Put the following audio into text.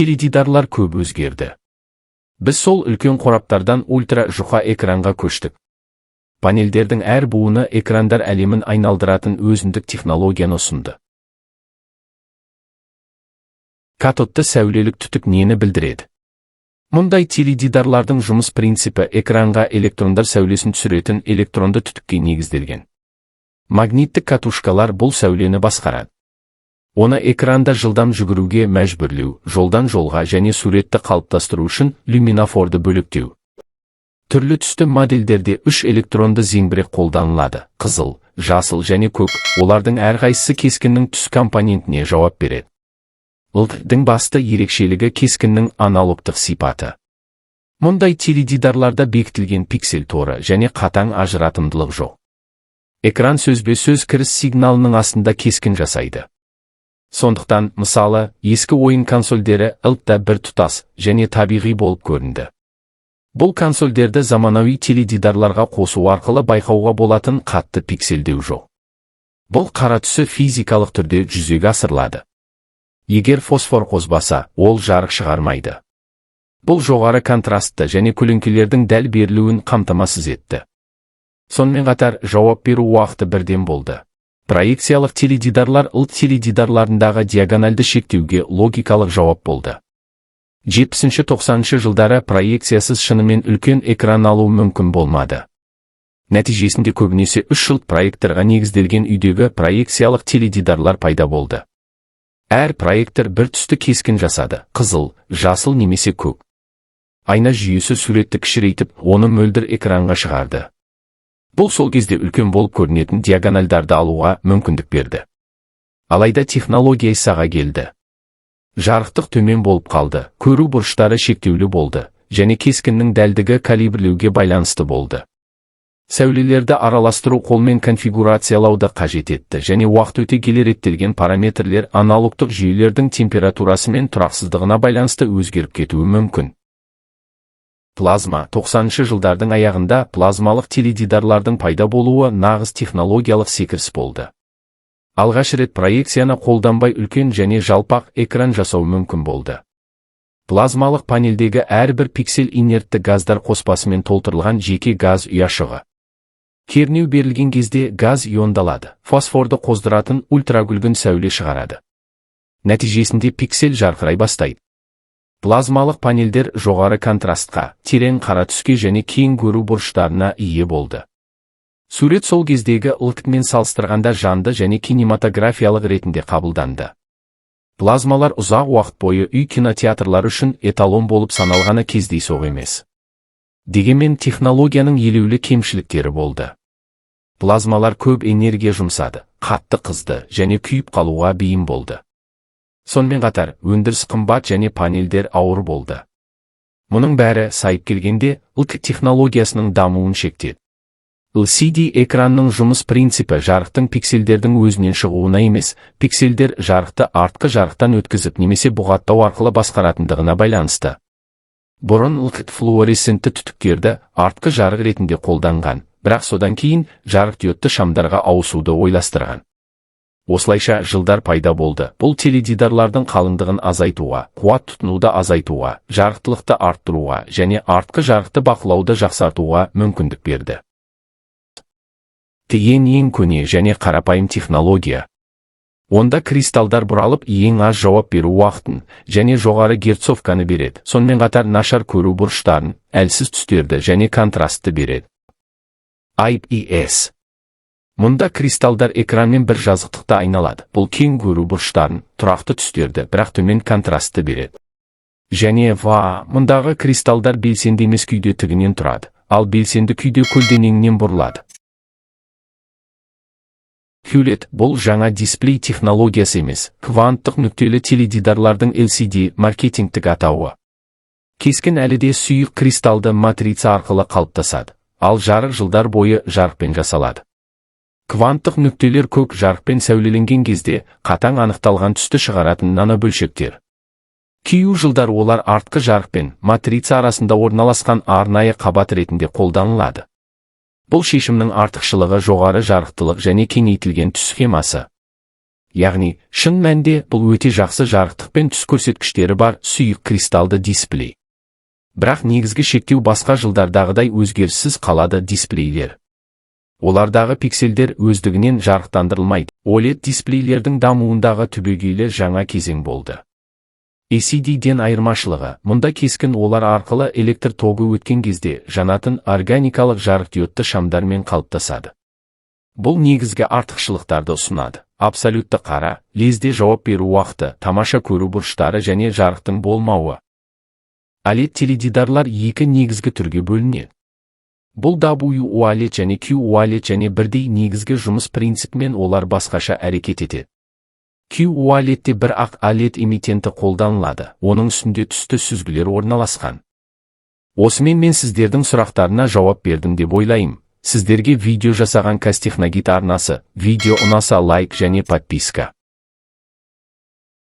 Теледидарлар көп өзгерді. Біз сол үлкен қораптардан ультра жұқа экранға көштік. Панельдердің әр буыны экрандар әлемін айналдыратын өзіндік технологияны ұсынды. Катодты сәулелік түтік нені білдіреді? Мұндай теледидарлардың жұмыс принципі экранға электрондар сәулесін түсіретін электронды түтікке негізделген. Магниттік катушкалар бұл сәулені басқарады. Оны экранда жылдам жүгіруге мәжбүрлеу, жолдан жолға және суретті қалыптастыру үшін люминофорды бөлектеу. Түрлі түсті модельдерде үш электронды зеңбірек қолданылады: қызыл, жасыл және көк. Олардың әрқайсысы кескіннің түс компонентіне жауап береді. LCD-дің басты ерекшелігі – кескіннің аналогтық сипаты. Мұндай теледидарларда бекітілген пиксель торы және қатаң ажыратымдылық жоқ. Экран сөзбе-сөз кіріс сигналының астында кескін жасайды. Сондықтан, мысалы, ескі ойын консольдері LCD-да бір тұтас және табиғи болып көрінді. Бұл консольдерді заманауи теледидарларға қосу арқылы байқауға болатын қатты пикселдеу жоқ. Бұл қара түсі физикалық түрде жүзеге асырылады. Егер фосфор қозбаса, ол жарық шығармайды. Бұл жоғары контрастты және көлеңкелердің дәл берілуін қамтамасыз етті. Сонымен қатар, жауап беру уақыты бірден болды. Проекциялық теледидарлар LCD теледидарларындағы диагональды шектеуге логикалық жауап болды. 70-90 жылдары проекциясыз шынымен үлкен экран алу мүмкін болмады. Нәтижесінде көбінесе 3 жылт проекторға негізделген үйдегі проекциялық теледидарлар пайда болды. Әр проектор бір түсті кескін жасады: қызыл, жасыл немесе көк. Айна жүйесі суретті кішірейтіп, оны мөлдір экранға шығарды. Бұл сол кезде үлкен болып көрінетін диагональдарды алуға мүмкіндік берді. Алайда технология саға келді. Жарықтық төмен болып қалды, көру бұрыштары шектеулі болды және кескіннің дәлдігі калибрлеуге байланысты болды. Сәулелерді араластыру қолмен конфигурациялауды қажет етті және уақыт өте келе реттелген параметрлер аналогтық жүйелердің температурасы мен тұрақсыздығына байланысты өзгеріп кетуі мүмкін. Плазма. 90 жылдардың аяғында плазмалық теледидарлардың пайда болуы нағыз технологиялық секіріс болды. Алғаш рет проекцияны қолданбай үлкен және жалпақ экран жасау мүмкін болды. Плазмалық панельдегі әрбір пиксель инертті газдар қоспасымен толтырылған жеке газ ұяшығы. Кернеу берілген кезде газ иондалады, фосфорды қоздыратын ультракүлгін сәуле шығарады. Нәтижесінде пиксель жарқырай бастайды. Плазмалық панельдер жоғары контрастқа, терең қара түске және кең көру бұрыштарына ие болды. Сурет сол кездегі LCD-мен салыстырғанда жанды және кинематографиялық ретінде қабылданды. Плазмалар ұзақ уақыт бойы үй кинотеатрлары үшін эталон болып саналғаны кездейсоқ емес. Дегенмен технологияның елеулі кемшіліктері болды. Плазмалар көп энергия жұмсады, қатты қызды және күйіп қалуға бейім болды. Сонымен қатар, өндіріс қымбат және панельдер ауыр болды. Мұның бәрі сайып келгенде LCD технологиясының дамуын шектеді. LCD экранның жұмыс принципі жарықтың пикселдердің өзінен шығуына емес, пикселдер жарықты артқы жарықтан өткізіп немесе бұғаттау арқылы басқаратындығына байланысты. Бұрын LCD флуоресцентті түтіктерді артқы жарық ретінде қолданған, бірақ содан кейін жарық диодты шамдарға ауысуды ойластырған. Осылайша жылдар пайда болды. Бұл теледидарлардың қалыңдығын азайтуға, қуат тұтынуды азайтуға, жарықтылықты арттыруға және артқы жарықты бақылауды жақсартуға мүмкіндік берді. Ең көне және қарапайым технология. Онда кристалдар бұралып, ең аз жауап беру уақытын және жоғары герцовканы береді. Сонымен қатар нашар көру бұрыштарын, әлсіз түстерді және контрастты береді. IPS. Мұнда кристалдар экранмен бір жазықтықта айналады. Бұл кең көру бұрыштарын, тұрақты түстерді, бірақ төмен контрастты береді. Және VA, мұндағы кристалдар белсенді емес күйде тігінен тұрады, ал белсенді күйде көлденеңінен бұрылады. QLED – бұл жаңа дисплей технологиясы емес, кванттық нүктелі теледидарлардың LCD маркетингтік атауы. Кескін әлі де сұйық кристалды матрица арқылы қалыптасады, ал жарық жылдар бойы жарықпен жасалады. Кванттық нүктелер көк жарықпен сәулеленген кезде қатаң анықталған түсті шығаратын нанобөлшектер. Кию жылдар олар артқы жарықпен матрица арасында орналасқан арнайы қабат ретінде қолданылады. Бұл шешімнің артықшылығы – жоғары жарықтылық және кеңейтілген түс схемасы. Яғни, шын мәнде, бұл өте жақсы жарықтық пен түс көрсеткіштері бар сұйық кристалды дисплей. Бірақ негізгі шектеу басқа жылдардағыдай өзгеріссіз қалады: дисплейлер. Олардағы пикселдер өздігінен жарықтандырылмайды. OLED дисплейлердің дамуындағы түбегейлі жаңа кезең болды. LCD-ден айырмашылығы, мұнда кескін олар арқылы электр тогы өткен кезде жанатын органикалық жарықдиодты шамдармен қалыптасады. Бұл негізгі артықшылықтарды ұсынады: абсолютті қара, лезде жауап беру уақыты, тамаша көру бұрыштары және жарықтың болмауы. OLED теледидарлар екі негізгі түрге бөлінеді. Бұл WOLED және QOLED және бірдей негізгі жұмыс принципімен олар басқаша әрекет етеді. QOLED-те бір ақ OLED эмитенті қолданылады, оның үстінде түсті сүзгілер орналасқан. Осымен мен сіздердің сұрақтарына жауап бердім деп ойлаймын. Сіздерге видео жасаған Казтехногид арнасы. Видео ұнаса, лайк және подписка.